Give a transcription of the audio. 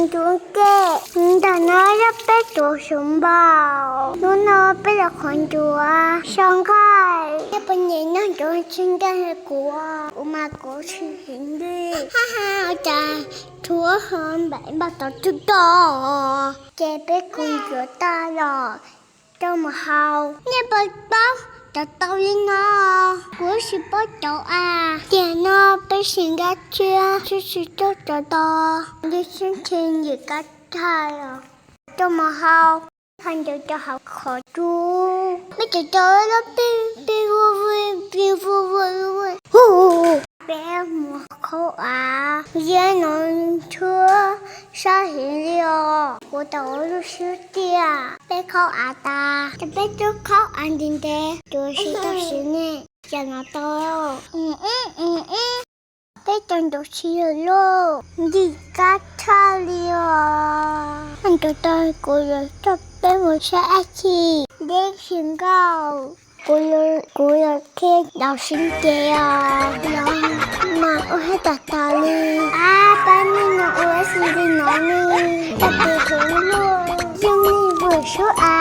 Ncuav nkej, ntawm no yog peb tuav xyoob npaum. Hnub no peb los qhov ncuav so nqaij. Nej puas nyiam noj ncuav tsis nqaij li kuv? Kuv mas kuv tsis heev li. Ha ha, cas tshuav ho npaum npaum tau twg tau. Ces peb khaws ncuav tag los rau mus hau. Nej puas paub cov tau li no? Kuv tsis paub cov a. Tiam no peb sim nkag tshiab, tsis tsis tau cov tau. Li sib ntshe yim kab thaj los rau mus hau. Hau ntawd rau hauv qhov cub. Peb cov tau los pib pib vwj vwj pib vwj vwj vwj. Hu, peb mus khaub av. Yog no tshuav sab heev li os. Kuv tau ua lub siab tiag. Peb khaub av tas, ces peb twb khaub av ntev ntev, tus siv tau siv ne, cas no tau. Peb cov ncuav tsis yog loj, yim kab thaj li os. Ncuav tau, kuv yuav coj peb mus saib dab tsi. Deb tsis nkauj, kuv yuav, kuv yuav qhia daus sib nce os. Los mas ua hais tas tas li. Ab, pab nej no ua si li no ne. Cov tis hwv luaj, yeej li vwm sub a.